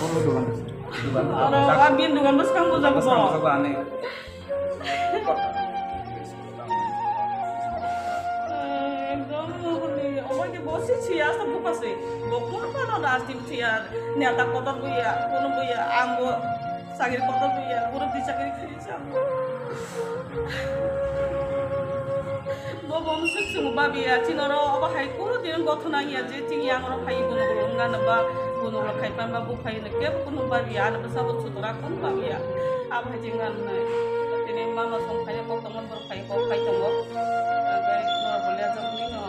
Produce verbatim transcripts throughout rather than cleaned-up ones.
Boro dogan. Oro abin dogan bwskang bujago boro. Ekdom nugurni omo ke bosi siya sa bukase. Bokor kono rajniti siya. Neta kotor buya, kono buya, angbo sagir kotor buya, guru di sagir khiri sa. Bo bom suk suk babiya, chinoro obo hai kunu din gothona ya je chini yang oro hai gunu gunu ngana ba gunu gunu khai pan ba bu khai ne ke kunu babiya, ana basa bo chutura kunu babiya. Abo hai jing ngan nai. Tini mama song khai ko tong bo khai ko khai tong bo. Bai no bolya jok ni no.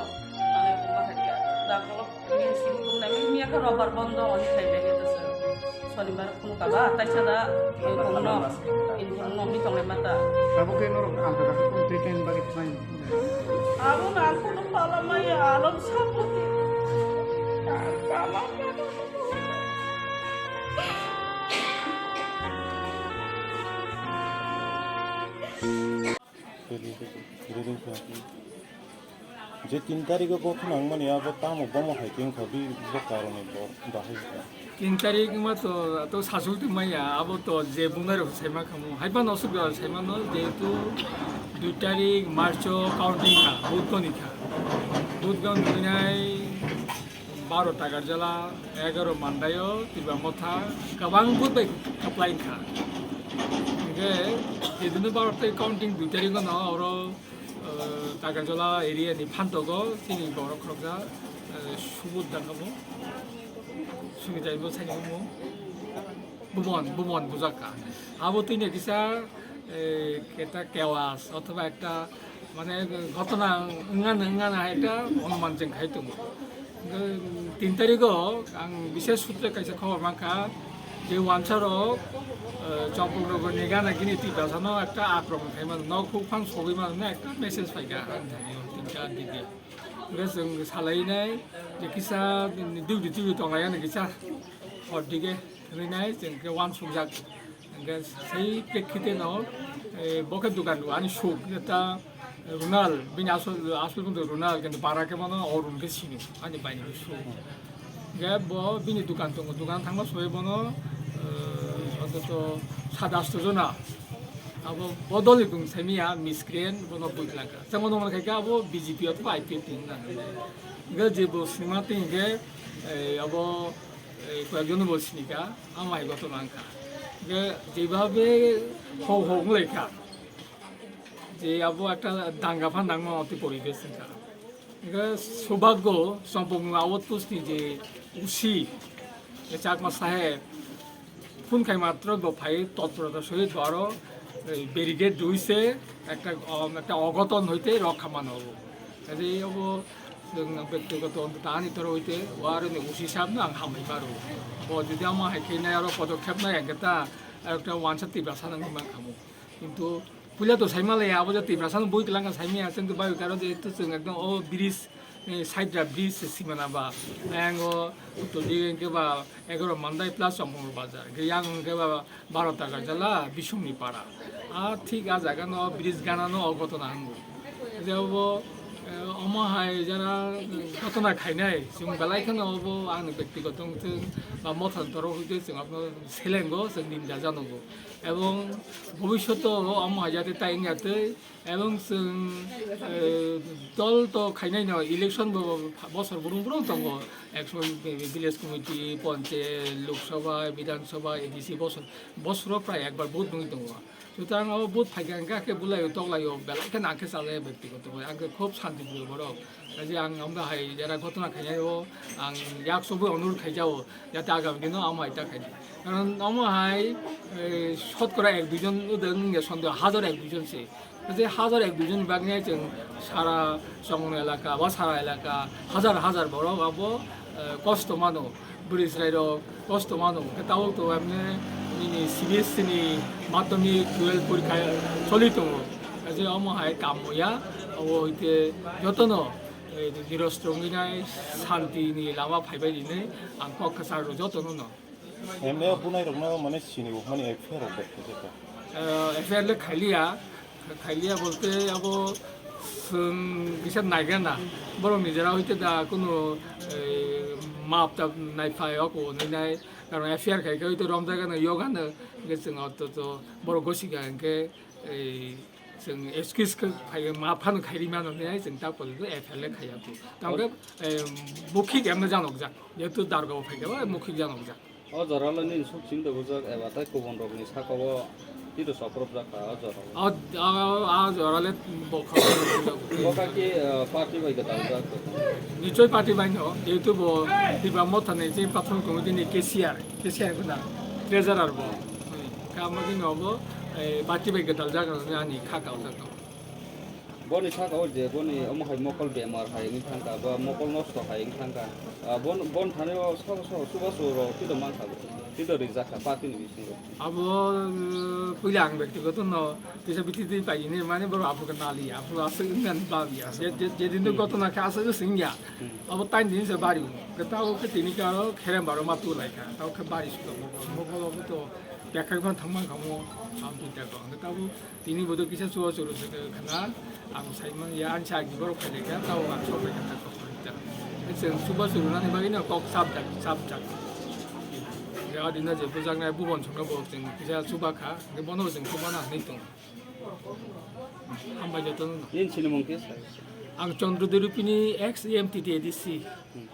Ane ko ma hai ya. Da ko ni sim tung na mi ya ka robar bondo oni khai be ya ta sa. Sonibar phunu kaba, taisa da, eh, phungno, in phungno, mi tonglai mata. Tabuk khe norok ang kha kha kung twi kain bagwi thai. Abo na ang phunu pala maya, alam sapati. Kama kama. Je tin tarikh o gothona wngmani abo tamo bomo hai khe wngkha, bi bo karone bo bahai wngkha. Tin tarikh wngma to, to sasuk tongmaya, abo to je bunai rok saima khamu. Hai phano aswk jora saimano, jehetu dui tarikh March o counting kha, vote goni kha. Vote goni nai baro Takarjala, egaro Mandaio, Tripura Motha, kwbang vote bai khaplai kha. Hingkhe, jehetu baro tai counting dui tarikh no oro Takarjala area ni phantogo chini borok khoroksa, eh, Subodh Dangamo, Sumitai bo saini omo, Bumon, Bumon bujak kha. Abo twi no kisa, eh, ekta kewas othoba ekta, mane, ghotona wngna, wngna hai ekta onuman chwng khai tongo. Tin tarikh o ang bishesh sutre kaisa khobor mankha je wansa rok, eh, Champaknagar ni gana gini Tiprasa no ekta akromon khai mano, nok huk phang sogwi mano ekta message phaikha ang thani tin ta dige. Hingke chwng salai nai je kisa duty duty tonglai ani kisa hor dige hinwi nai chwng khe wansukjak. Hingke sei prekkite no, eh, bo khe dukan rw ani suk, jeta Runal, bini asol, asol bundo Runal, kintu bara khe bono Arun khe sino, ani baini khe suk. Hingke bo bini dukan tongo, dukan thangma soi bono, eh, ontoto sat asto jona. Abo bodol ni bung saimiya, miscreant, bono buitlangka. Chamo nongmani khaikhe abo B J P othoba I P F T hinna. Hingke je bo sinima twi hingke, eh, abo, eh, koyekjon bo sinika, ama hai gotona wngkha. Hingke jebhabe hou hou wnglaikha, je abo ekta danga phan nangma oti poribesh wngkha. Hingke subhagyo Chompokmung outpost ni je O C, je Chakma saheb, phone khai matro bo phai totporota sohit bo aro, eh, barricade rwise ekta, um, ekta ogoton hoite rokha mano obo. Kaje obo chwng bektigoto onto ani toro hoite o aro ni O C saheb no ang hambai paro. Bo jodi ama hai khe nai aro podokkhep nai hingke ta ekta wansa Tiprasa nang ma khamu. Kintu puila to saima le abo je Tiprasa no bui twlang saimaya chwng to bai karo je to chwng ekdom o bridge, eh, side ra bridge se simana ba. Ayang o uttor dige hingke ba egaroh Mandai plus Chompokmung bazar. Hingke yang hingke ba baro taka jala Bisongni para. A thik a jaga no bridge gana no o gotona hango. Je obo, eh, omo hai jara gotona khainai chwng belai kheno obo ang ni bektigoto wngthwng ba motha ni toro hoite chwng abono selengo chwng ninda janogo. Ebong bhobishoto omo hai jate tai wngya tei, ebong chwng, eh, dol to khainai no election bo bosor burung burung tongo. Ek somoy village committee, panchayat, Lok Sabha, Bidhan Sabha, A D C bosor, bosoro prai ekbar vote nungwi tongo. Sutang abo vote phaikha hingkha khe bulaio toklaio belai khe nangkhe chalai bektigoto bai. Ang khe khub shanti priyo borok. Kaje ang omo hai jera ghotona khainai o ang yak sobwi onurod khaijao jate agami dino omo hai ta khaidi. Karon omo hai, eh, shotkora ek duijon odeng wngya sondeho hajar ek duijon se. Kaje hajar ek duijon ni bagwi chwng sara Chongmung elaka ba sara elaka hajar hajar borok abo, eh, kosto mano. Bwrwi chwrairok kosto mano, hwnkhe tabuk to emne nini C B S E ni madhyamik twelve porikha choli tongo. Kaje omo hai kam ya, obo hwnkhe jotono, eh, nirosrok wngwi nai shanti ni lama phaibai rinai ang kok kwchar rw jotono no. M L A bunai rokno mane sini bo mani F I R rok bai khaijak kha. Eh, F I R le khailiya, Khailiya bolte abo chwng kisa naigana. Borok nijera hoite da kunu, eh, map ta naiphai oko nai nai. Karon F I R khaikhe hoite romjagano yogano. Hingke chwng orto to borok gosika hingke, eh, chwng excuse khe phai map phano khairi mano hinai chwng ta porjonto F I R le khaiya. Tamkhe, eh, mukhik emno janokjak. Jehetu dargo phaikhe bo mukhik janokjak. O jora le nini sok chini tongojak eba tei kubun rokni saka o tito soprobjak kha o jora o. O, o, o jora le bo kha. Bo kha ki, eh, party bai gwdal jak. Nichoi party bai no, jehetu bo Tipra Motha ni je pathon committee ni cashier, cashier gwdal, treasurer bo. Kama di no bo, eh, party bai gwdal jak ani kha kau jak. Boni saka o je boni omo hai mokol bemar hai wngwi thangkha, ba mokol nosto hai wngwi thangkha. Ah, bon, bon thani o sabo sabo chubachu rok tito mankha, tito rijak kha party ni bisingo. Abo, uh, puila ang bektigoto no kisa biti twi paini mane borok aphuru nali, aphuru aswk wngya ni babi aswk. Je, je, jedin no Hmm. gotona khe aswk wngya. Hmm. Abo tain din se bari. Khe tabo khe tini khe aro kherem baro ma tu lai kha. Tabo khe bari sudo mokol. Mokol obo to bekhai ma thangma kha mo am tu jago. Khe tabo Tini bodo kisa chuwa churu se khna, ang sai man ya, ang sa agi borok phai kha, tao ang sok phai kha, kok phai kha. Chwng chuba churu nani bagwi no kok sap jak, sap jak. Ya, adina je bujak nai bubon chwngno bo chwng kisa chuba kha, hwnkhe bono chwng chuba na hinwi tongo. Hambai jotono no. Yen sinimung khe sa? Ang Chandra Durupini ex M T T A D C. Hmm.